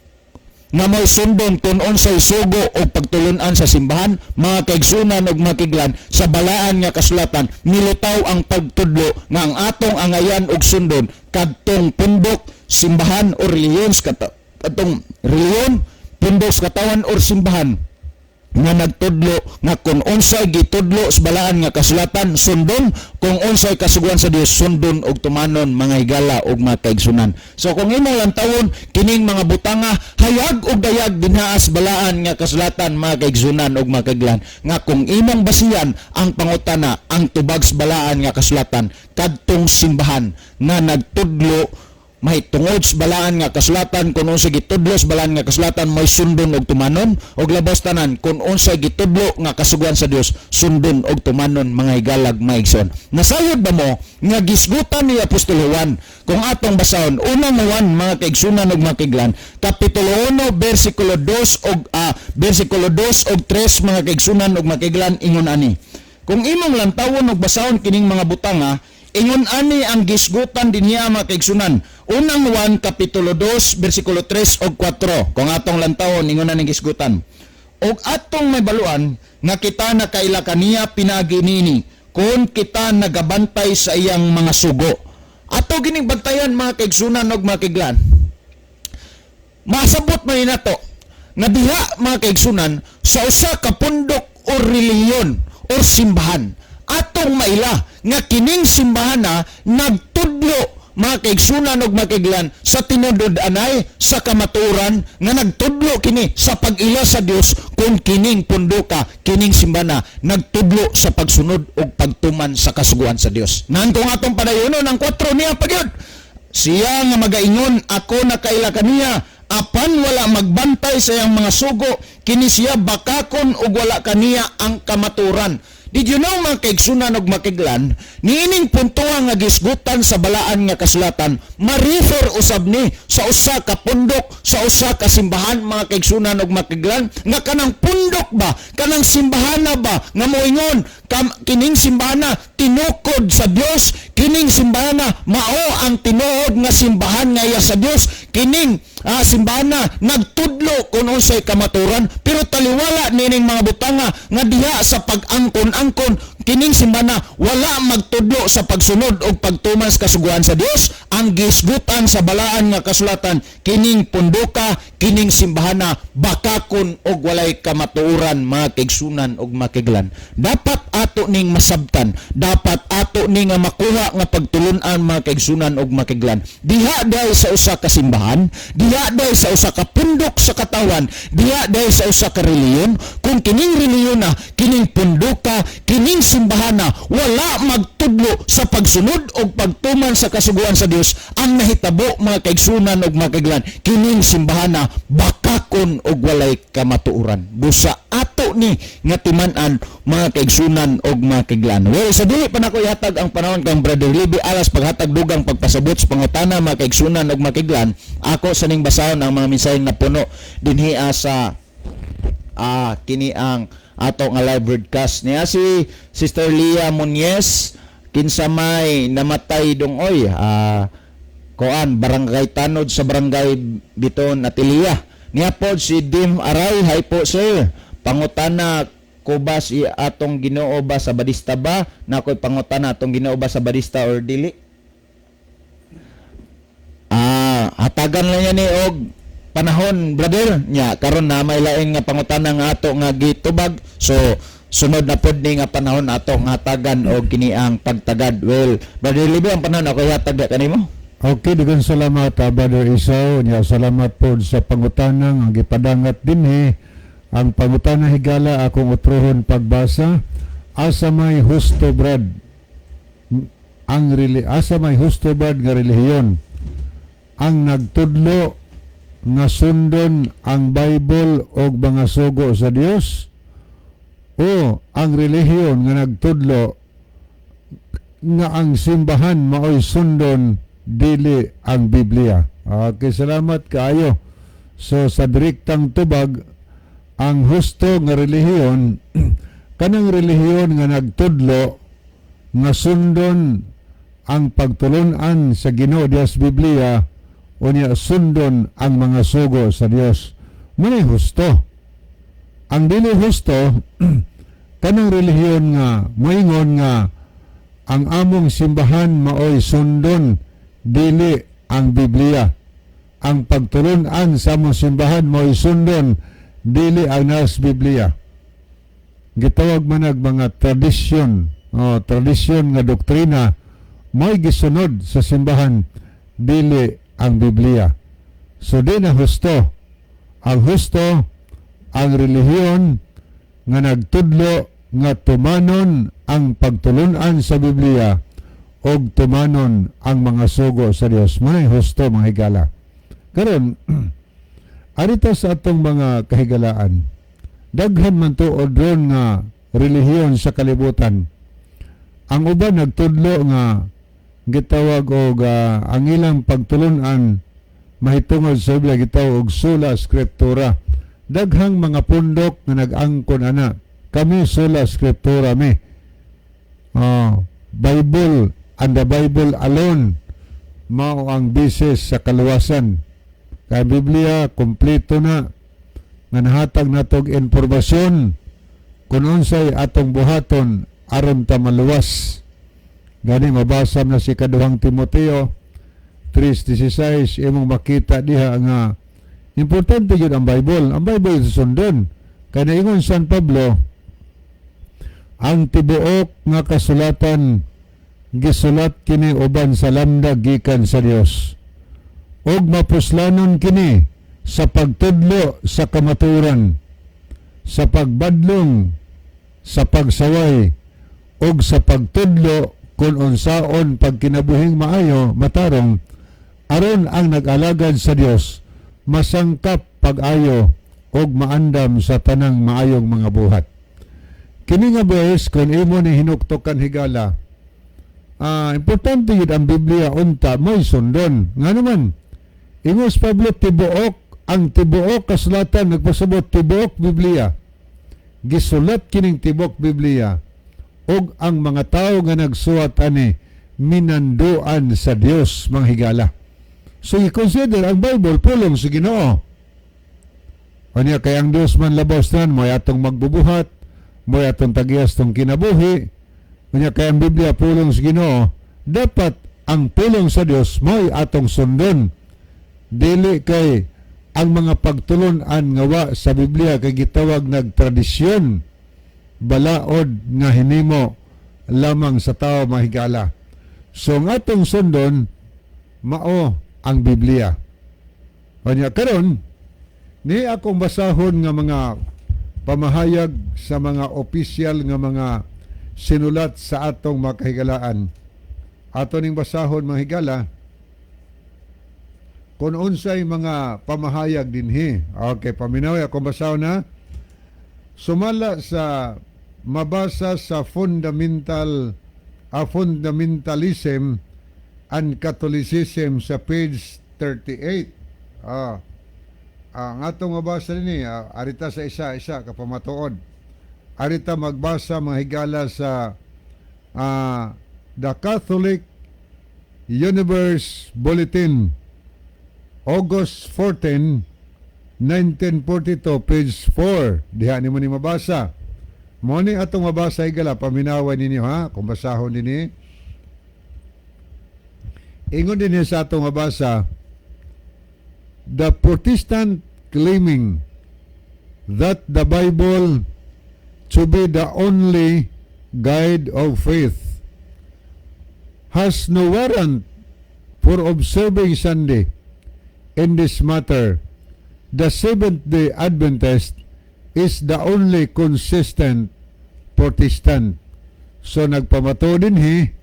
nga may sundon kung unsay sugo o pagtulunan sa simbahan? Mga kaigsunan ug makiglan, sa balaan nga kasulatan nilutaw ang pagtudlo nga ang atong angayan og sundon kadtong pundok, simbahan o reliyon sa kadtong reliyon, pundok sa katawan or simbahan nga nagtudlo nga kung unsay gitudlo sa balaan nga kasulatan sundon, kung unsay kasuguan sa Dios sundon og tumanon, mga higala ug mga kaigsunan. So kung imong lantawon kining mga butanga, hayag og dayag dinhaa sa balaan nga kasulatan, mga kaigsunan ug mga kaiglan, nga kung imong basihan ang pangutana, ang tubag sa balaan nga kasulatan, kadtong simbahan nga nagtudlo may tungod sa balaan nga kasulatan, kung unsay gitudlo sa balaan nga kasulatan may sundon og tumanon, og labas tanan kung unsay gitudlo nga kasuguan sa Dios sundon og tumanon, mga higalag maigsoon. Nasayod ba mo nga gisgutan ni Apostol Juan? Kung atong basahon Unang Juan, mga kaigsunan ug mga kaiglan, kapitulo 1 bersikulo 2 og 3, mga kaigsunan ug mga kaiglan, ingon ani. Kung imong lantawon og basahon kining mga butanga, ingon ani ang gisgutan dinhiya, mga kaigsunan. Unang Juan kapitulo 2 bersikulo 3 og 4. Kung atong lantawon, ingon ani gisgutan. Og atong may baluan nga kita nakaila kaniya pinaagi niini kung kita nagabantay sa iyang mga sugo. Ato gining bantayan, mga kaigsunan og mga kaiglan. Masabot man nato nga diha, mga kaigsunan, sa usa ka pundok or relihiyon or simbahan, atong maila nga kining simbahan na nagtudlo, mga kaigsunan ug mga kaiglan, sa tinud-anay sa kamatuoran, nga nagtudlo kini sa pag-ila sa Dios, kung kining pundoka, kining simbana nagtudlo sa pagsunod ug pagtuman sa kasuguan sa Dios. Nan kung atong padayonon ang 4 niya pagyud, siya nga magaingon, "Ako nakaila kaniya," apan wala magbantay sa iyang mga sugo, kini siya bakakon ug wala kaniya ang kamaturan. Did you know, mga kaigsunan ug makiglan, niining puntoha nga gisgutan sa balaan nga kasulatan, ma-refer usab ni sa usa ka pundok, sa usa ka simbahan, mga kaigsunan ug makiglan, nga kanang pundok ba, kanang simbahan na ba, nga moingon, kining simbahan na tinukod sa Dios, kining simbahan na mao ang tinuod nga simbahan nga iya sa Dios, kining simbahan na nagtudlo kung unsay kamaturan, pero taliwala nining mga butanga nga diha sa pag-angkon-angkon kining simbana wala magtudlo sa pagsunod og pagtuman sa kasuguan sa Dios, ang gisgutan sa balaan nga kasulatan, kining pundoka, kining simbahana bakakon og walay kamatuoran, mga kaigsunan og makiglan. Dapat ato ning masabtan, dapat ato ning nga makuha nga pagtulun-an, mga kaigsunan og makiglan. Diha dahil sa usa ka simbahan, diha dahil sa usa ka pundok sa katawan, diha dahil sa usa ka reliyon, kung kining reliyon na, kining pundoka, kining simbahana wala magtudlo sa pagsunod og pagtuman sa kasuguan sa Dios, ang nahitabo, mga kaigsunan og mga kaiglan, kining simbahana bakakon og walay kamatuoran. Busa ato ni nga timan-an, mga kaigsunan og mga kaiglaan. Well, sa dili pa nako ihatag ang panahon kang Brother Libby alas paghatag dugang pagpasabot sa pangutana, mga kaigsunan og mga kaiglaan, ako sa ning basahon ang mga mensaheng napuno dinhi sa kini ang ato nga live broadcast niya. Si Sister Leah Muñez, kinsa may namatay dongoy koan, barangay tanod sa Barangay Biton, Atilia. Niya po si Dim Aray, hi po sir, pangutana ko ba, si atong Ginoo ba sa Badista ba? Nakoy pangutana, atong Ginoo ba sa Badista or dili? Hatagan lang yan ni og panahon, brother nya. Karon na may lain nga pangutana nga ato nga gitubag, so sunod na pod ni nga panahon ato nga hatagan og kini ang pagtagad. Well, Brother Libby, ang panahon ako ihatag kanimo. Okay, daghang salamat, Brother Isaw. Nya salamat po sa pangutanang ang gipadangat dinhi. Ang pangutana, higala, akong utrohon pagbasa. Asa may husto, brad? Asa may husto, brad, nga relihiyon? Ang nagtudlo nga sundon ang Bible og mga sugo sa Dios o ang relihiyon nga nagtudlo nga ang simbahan maoy sundon, dili ang Biblia? Okay, salamat kaayo. So sa direktang tubag, ang husto nga relihiyon kanang relihiyon nga nagtudlo nga sundon ang pagtulunan sa Ginoo Dios Biblia, unya sundon ang mga sugo sa Dios. Mao husto. Ang dili husto kanang relihiyon nga moingon nga ang among simbahan maoy sundon, dili ang Biblia. Ang pagtulunan sa among simbahan maoy sundon, dili ang nas Biblia. Gitawag man ang mga tradisyon, oh, tradisyon nga doktrina mao'y gisunod sa simbahan, dili ang Biblia. So di na husto. Ang husto ang relihiyon nga nagtudlo nga tumanon ang pagtulunan sa Biblia og tumanon ang mga sugo sa Dios. Mao husto, mga higala. Karon, arita sa atong mga kahigalaan, daghan man tuod ron nga relihiyon sa kalibutan. Ang uban nagtudlo nga gitawag og ang ilang pagtulunan mahitungod sa Biblia, gitawag og sola scriptura. Daghang mga pundok nga nag-angkon ana. Kami, sola scriptura mi. Oh, Bible and the Bible alone mao ang basis sa kaluwasan. Kay Biblia kompleto na nga nahatag natog impormasyon kung unsay atong buhaton aron ta maluwas. Gani mabasa na si Kaduhang Timoteo 3:16, imong makita diha nga importante yun ang Bible. Ang Bible sundon. Kay naingon San Pablo, ang tibuok nga kasulatan gisulat kini uban sa lamdag gikan sa Dios ug mapuslanon kini sa pagtudlo sa kamatuoran, sa pagbadlong, sa pagsaway ug sa pagtudlo kung unsaon pagkinabuhing maayo, matarong, aron ang nag-alagad sa Dios masangkap pag-ayo ug maandam sa tanang maayong mga buhat. Kini nga verse, kung imo ni hinuktokan, higala, importante yun ang Biblia unta may sundon. Nga naman, ingos Pablo, tibuok, ang tibuok kasulatan nagpasabot tibuok Biblia. Gisulat kining tibuok Biblia ug ang mga tao nga nagsuwat ani minanduan sa Dios, mga higala. So i-consider ang Bible pulong sa Ginoo. Unya kay ang Dios man labaw sa tanan, mo'y atong magbubuhat, mo'y atong tagiyas tong kinabuhi. Unya kay ang Biblia pulong sa Ginoo, dapat ang pulong sa Dios mo'y atong sundon. Dili kay ang mga pagtulon-an nga wa sa Biblia kay gitawag nagtradisyon, balaod nga hinimo lamang sa tao, mga higala. So ang atong sundon mao ang Biblia. Unya karon ni akong basahon nga mga pamahayag sa mga opisyal nga mga sinulat sa atong mga kahigalaan. Ato ning basahon, mga higala, kung unsay mga pamahayag dinhi. Okay, paminaw akong basahon na. Sumala sa mabasa sa Fundamentalism and Catholicism sa page 38. Ang atong mabasa nini, arita sa isa-isa ka pamatuod. Arita magbasa, mga higala, sa The Catholic Universe Bulletin, August 14, 1942, page 4. Diha nimo ni mabasa. Mo ni atong mabasa, higala, paminawan ninyo ha, kung basahon dinhi. Ingon din sa atong mabasa, "The Protestant claiming that the Bible to be the only guide of faith has no warrant for observing Sunday in this matter. The Seventh-day Adventist is the only consistent Protestant." So nagpamatuod dinhi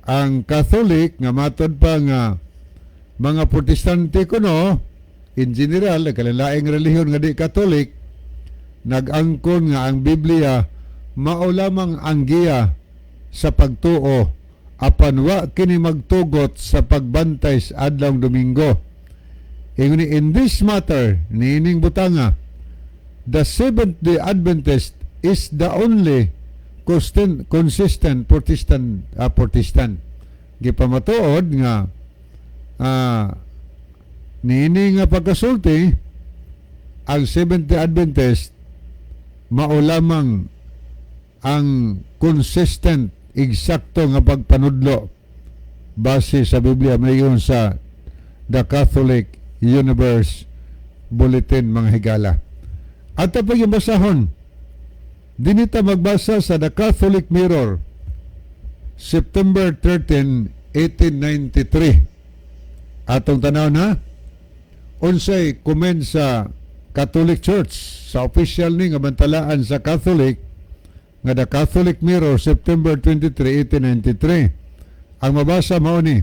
ang Catholic nga matod pa nga mga Protestante kuno in general, kalain-laing relihiyon nga di Catholic, nag-angkon nga ang Biblia mao lamang ang giya sa pagtuo, apan wa kini magtugot sa pagbantay sa adlawng Domingo. Ingon ni, "In this matter," niining butanga, "the Seventh-day Adventist is the only consistent Protestant." Gipamatuod nga niini nga pagkasulti, ang Seventh-day Adventist mao lamang ang consistent, eksakto nga pagpanudlo base sa Biblia, mayon sa The Catholic Universe Bulletin, mga higala. At pag yung basahon, dinita magbasa sa The Catholic Mirror, September 13, 1893. Atong tanaw na, unsay comment sa Catholic Church sa official ni nga bantalaan sa Catholic nga The Catholic Mirror, September 23, 1893. Ang mabasa mao ni,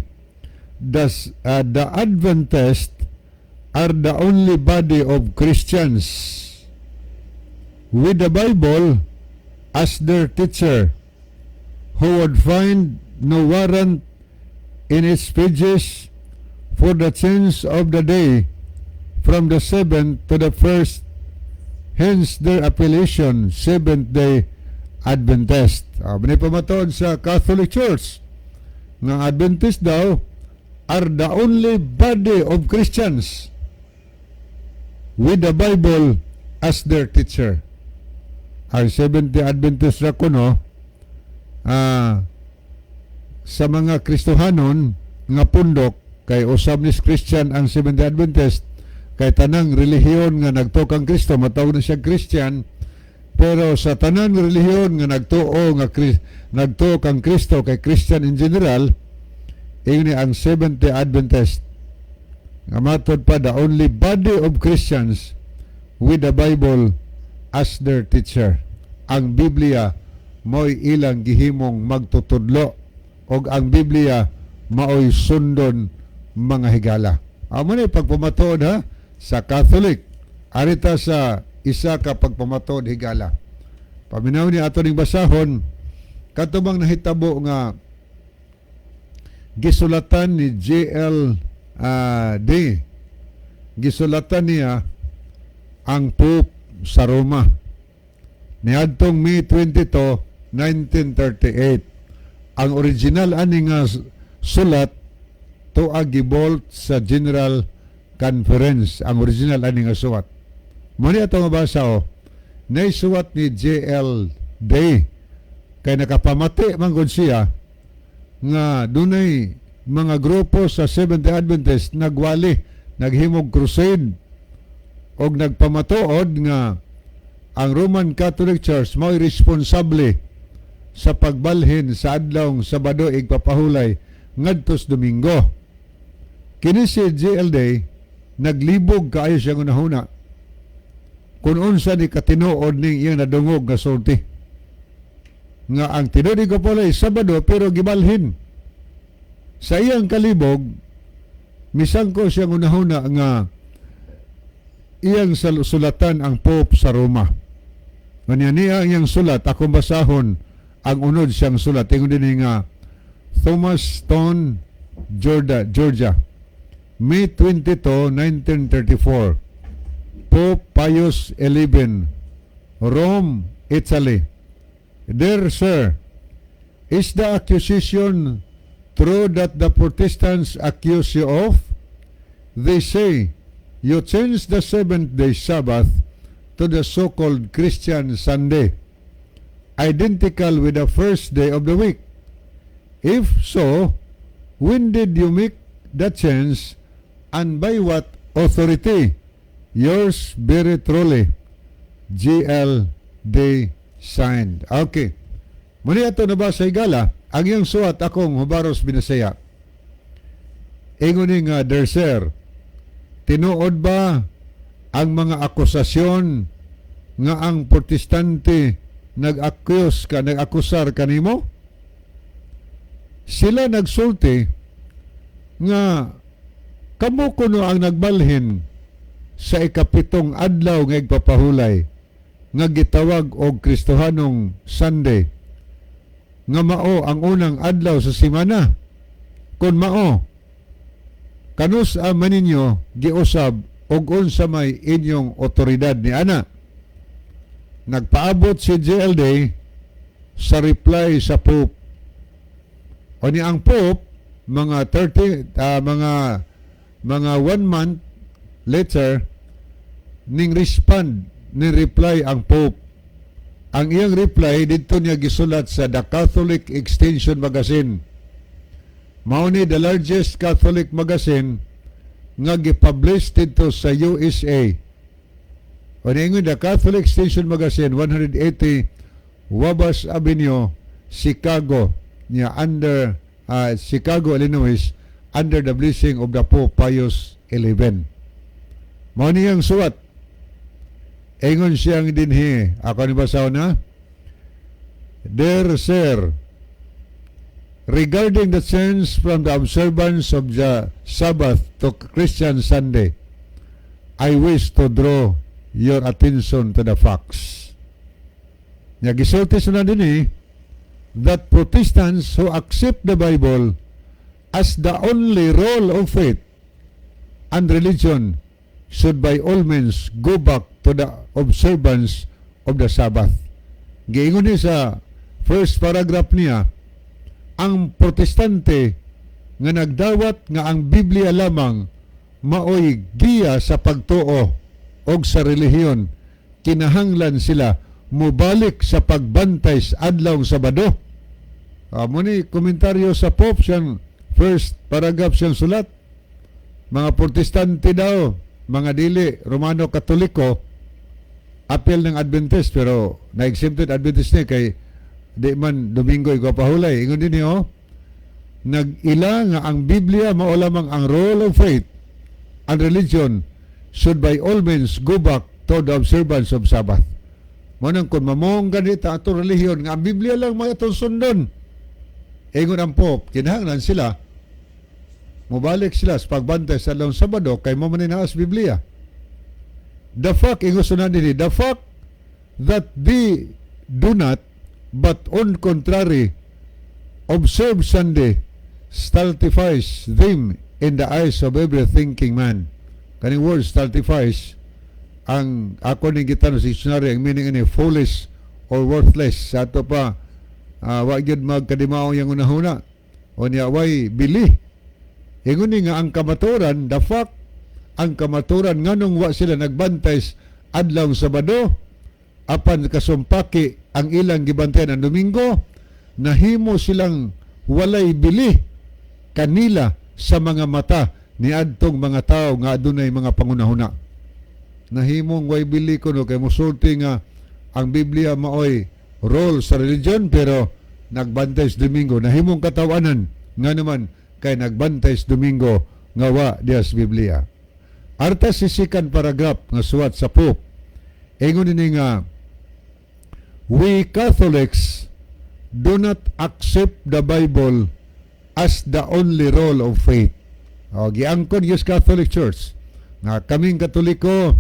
"The Adventists are the only body of Christians with the Bible as their teacher who would find no warrant in its pages for the change of the day from the seventh to the first, hence their appellation Seventh Day Adventist." Mao pamatuod sa Catholic Church nga Adventist daw are the only body of Christians with the Bible as their teacher. Ang Seventh-day Adventist ra kuno sa mga Kristohanon nga pundok, kay usab ni Christian ang Seventh-day Adventist, kay tanang relihiyon nga nagtuo kang Kristo matawag na siya Christian, pero sa tanan relihiyon nga nagtuo nga nagtuo kang Kristo, kay Christian in general. Ingon ni ang Seventh-day Adventist nga matod pa the only body of Christians with the Bible as their teacher. Ang Biblia mo'y ilang gihimong magtutudlo og ang Biblia maoy sundon, mga higala. Amo ni pagpamatuod ha sa Catholic. Arita sa isa ka pagpamatuod, higala. Paminaw ni ato ning basahon kato bang nahitabo nga gisulatan ni JL D. Gisulatan niya ang Pope sa Roma niadtong May 22, 1938. Ang original ani nga sulat tuwa gibolt sa General Conference, ang original ani nga suwat. Mo ni ato mabasa o. Nay suwat ni JL Day kay nakapamati man gud siya nga dunay mga grupo sa Seventh-day Adventist nagwali, naghimog crusade og nagpamatuod nga ang Roman Catholic Church mao'y responsable sa pagbalhin sa adlawng Sabado igpapahulay ngadtos Domingo. Kini si JL Day naglibog kaayo siyang hunahuna kung unsa ni katinuod ning iyang nadungog nga sulti nga ang tinuod igpapahulay Sabado pero gibalhin. Sa iyang kalibog, misangko siyang hunahuna nga iyang sulatan ang Pope sa Roma. Unya niya ang iyang sulat, akong basahon ang unod siyang sulat. Ingon din nga, Thomaston, Georgia, Georgia. May 22, 1934. Pope Pius XI, Rome, Italy. Dear Sir, is the accusation true that the Protestants accuse you of? They say you changed the seventh day Sabbath to the so-called Christian Sunday, identical with the first day of the week. If so, when did you make that change and by what authority? Yours very truly, GLD, signed. Okay. Muni ato nabasa, higala, ang iyang suwat akong hubaros binasaya. Ingon ni nga, "Dear Sir, tinuod ba ang mga akusasyon nga ang Protestante nag-accuse ka, nag-akusar kanimo? Sila nagsulti nga kamo kuno ang nagbalhin sa ikapitong adlaw nga igpapahulay nga gitawag og Kristohanong Sunday nga mao ang unang adlaw sa semana. Kung mao, kanus-a man ninyo giusab og unsa may inyong otoridad ni ana?" Nagpaabot si GLD sa reply sa Pope. O ni ang Pope, mga 30 mga 1 month later ning respond, ni reply ang Pope. Ang iyang reply didto niya gisulat sa The Catholic Extension Magazine. Mao ni the largest Catholic magazine nga gipublish didto sa USA. O niingon, The Catholic Extension Magazine, 180 Wabash Avenue, Chicago, niya under Chicago, Illinois, under the blessing of the Pope Pius XI. Mao niyang suwat. Ingon siyang dinhi, ako ni basaw na. "Dear Sir, regarding the change from the observance of the Sabbath to Christian Sunday, I wish to draw your attention to the facts." Nya gisulti sa na dinhi that Protestants who accept the Bible as the only role of faith and religion should by all means go back to the observance of the Sabbath. Giingon ni sa first paragraph niya, ang Protestante nga nagdawat nga ang Biblia lamang maoy giya sa pagtuo og sa relihiyon, kinahanglan sila mobalik sa pagbantay sa adlaw Sabado. Mo ni komentaryo sa Pope siyang first paragraph siyang sulat. Mga Protestante daw, mga dili Romano Katoliko, apil ng Adventist, pero na-exempted Adventist ni kay di man Domingo igpapahulay. Ingon din niyo, nag-ila nga ang Biblia mao lamang ang role of faith and religion should by all means go back to the observance of Sabbath. Mo nang kung mamong ganita atong relihiyon nga ang Biblia lang mga atong sundon. Ingon ang Pope, kinahanglan sila mobalik sila sa pagbantay sa adlaw Sabado kay mo man ni naa sa Biblia. The fact, ingon sunan dinhi, the fact that they do not, but on contrary, observe Sunday stultifies them in the eyes of every thinking man. Kaning word "stultifies", ang ako ning gitan sa dictionary, ang meaning ini foolish or worthless. Sa ato pa, wa gyud magkadimao yang unahuna. O niya, way bili. Ingon ni nga ang kamaturan, the fact, ang kamaturan nganong wa sila nagbantay sa adlaw Sabado, apan kasumpaki ang ilang gibantayan ang Domingo, nahimo silang walay bili kanila sa mga mata ni adtong mga tao nga adunay mga pangunahuna. Nahimong way bili kuno kay mosulti nga ang Biblia maoy role sa religion pero nagbantay sa Domingo. Nahimong katawanan nga naman kay nagbantay sa Domingo nga wa diya sa Biblia. Arta si second paragraph nga suwat sa Pope. Ingon ini nga, "We Catholics do not accept the Bible as the only role of faith." O, giangkon yung Catholic Church nga kaming Katoliko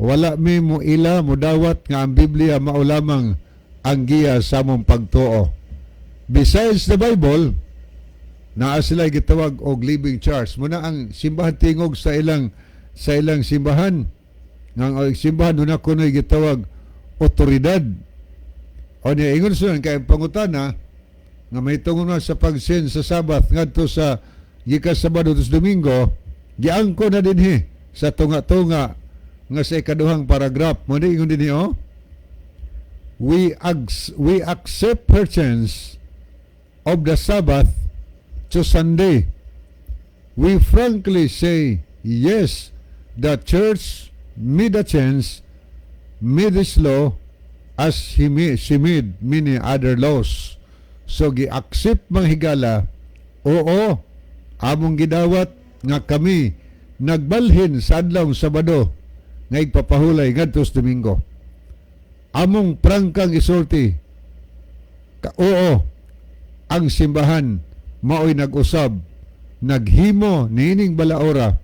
Wala mi mo ila modawat nga ang Biblia mao lamang ang giya sa among pagtuo. Besides the Bible, naa sila gitawag og living church. Muna ang simbahan tingog sa ilang simbahan. Nga ang simbahan una kuno'y gitawag otoridad. O niya ingon sila kay ang pangutana nga may tungod na sa pag-sin sa Sabbath ngadto sa gikan Sabado to sa Domingo, giangko na dinhi sa tunga-tunga nga sa ikaduhang paragraph. Mo ni ingon dinhi, oh. We accept her change of the Sabbath to Sunday. We frankly say, yes, the church made a change, made this law as she made many other laws. So gi-accept, mga higala, oo, among gidawat nga kami nagbalhin sa adlaw Sabado nga igpapahulay ngadto sa Domingo. Among prangkang isulti, ka, oo, ang simbahan maoy nag-usab, naghimo niining balaora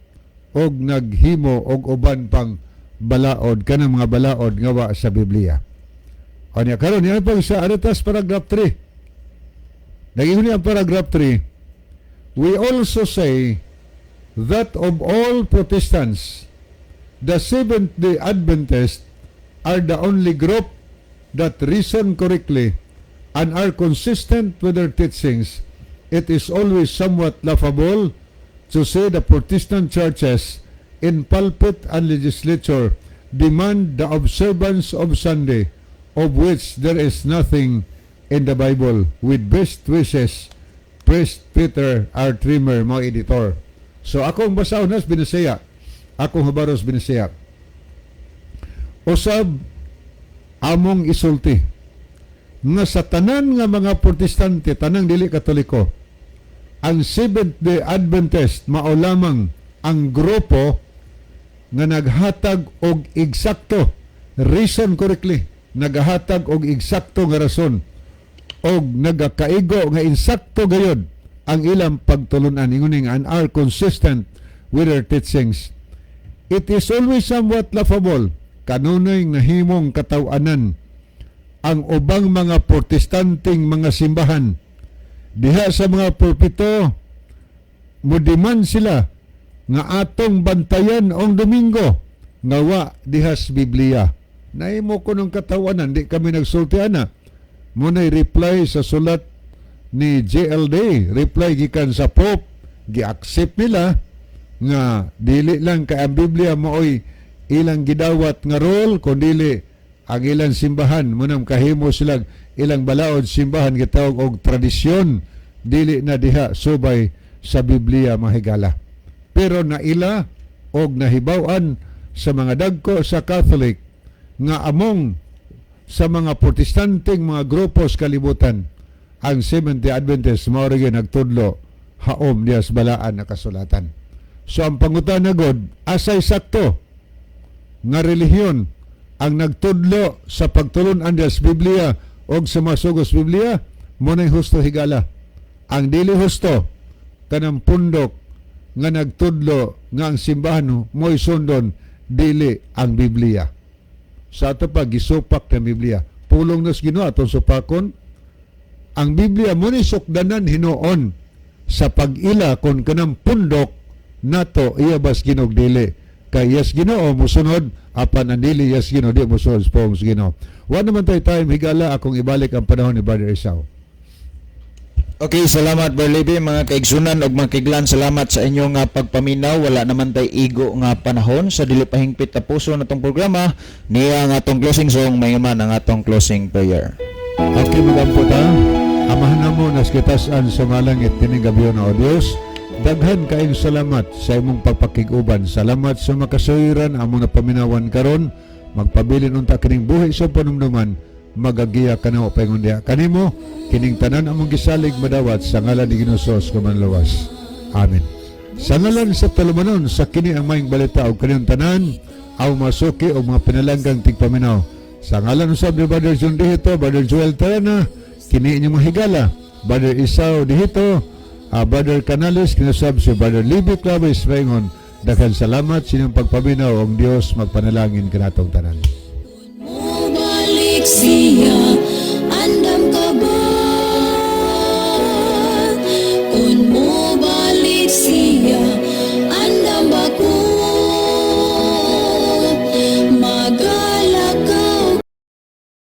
og naghimo og uban pang balaod, kanang mga balaod nga wa sa Biblia. O niya karon niya pang sa Aretas paragraph 3. Nag-ingon niya ang paragraph 3, "We also say that of all Protestants, the Seventh-day Adventists are the only group that reason correctly and are consistent with their teachings. It is always somewhat laughable to say the Protestant churches in pulpit and legislature demand the observance of Sunday, of which there is nothing in the Bible. With best wishes, Priest Peter R. Trimmer," mga editor. So akong basahon nas Binisaya. Akong hubaros Binisaya. Usab among isulti nga sa tanan nga mga Protestante, tanang dili Katoliko, ang Seventh Day Adventist mao lamang ang grupo nga naghatag og eksakto reason correctly, nagahatag og eksakto nga rason og nagakaigo nga insakto gayod ang ilang pagtulunan, ingon and are consistent with their teachings. It is always somewhat laughable, kanunay nahimong katawanan ang ubang mga Protestanteng mga simbahan diha sa mga pulpito mudiman sila nga atong bantayan ang Domingo nga wa diha sa Biblia. Nahimo ko ng katawanan, di kami nagsulti ana. Muna'y reply sa sulat ni JLD, reply gikan sa Pope, gi-accept nila nga dili lang kay ang Biblia maoy ilang gidawat nga role, kundili ang ilang simbahan munang kahimo sila ilang balaod simbahan gitawag og tradisyon, dili na diha subay sa Biblia, mga higala. Pero naila og nahibaw-an sa mga dagko sa Catholic nga among sa mga Protestanteng mga grupo sa kalibutan, ang Seventh-day Adventist mao ra gyud nagtudlo haom diha sa balaan na kasulatan. So ang pangutana god, asay sakto nga relihiyon ang nagtudlo sa pagtulon-an diha sa Biblia og sa mga sugos Biblia? Mo na'y husto, higala. Ang dili husto kanang pundok nga nagtudlo nga ang simbahan mo'y sundon, dili ang Biblia. Sa ato pa gisupak ng Biblia. Pulong nas Ginoo atong supakon. Ang Biblia mo ni sukdanan hinuon sa pag-ila kon kanang pundok nato iya bas Ginoo dili. Kay yes Ginoo musunod, apan ang dili yes Ginoo di musunod sa pulong sa Ginoo. Wa naman tayo time, higala, akong ibalik ang panahon ni Brother Esau. Okay, salamat, Berlibe, mga kaigsunan ug mga kaiglan, salamat sa inyong pagpaminaw. Wala naman tay igo nga panahon sa dili pa hingpit tapuson atong programa. Niya ang atong closing song, may man ang atong closing prayer. Okay, magampo ta. Amahan namo nas kitasan sa mga langit, kining gabi na, O Dios. Daghan kaayong salamat sa imong pagpakig-uban. Salamat sa makasuhiran among napaminawan karon. Magpabilin unta kining buhi sa panumduman. Magagiya kanamo paingon diha kanimo. Kining tanan among gisalig madawat sa ngalan ni Ginoong Hesus kumanlawas. Amen. Sa ngalan sa tulumanon sa kini ang maayong balita og kaniyong tanan aw masuki o mga pinalanggang tigpaminaw. Sa ngalan usab ni Brother John Dihito, Brother Joel Tarana, kini inyong mga higala, Brother Isao Dihito, Brother Canales, kinusab si Brother Libby Claves Rengon. Daghang salamat sa inyong pagpaminaw. Ang Dios magpanalangin kanatong tanan. Mobalik siya.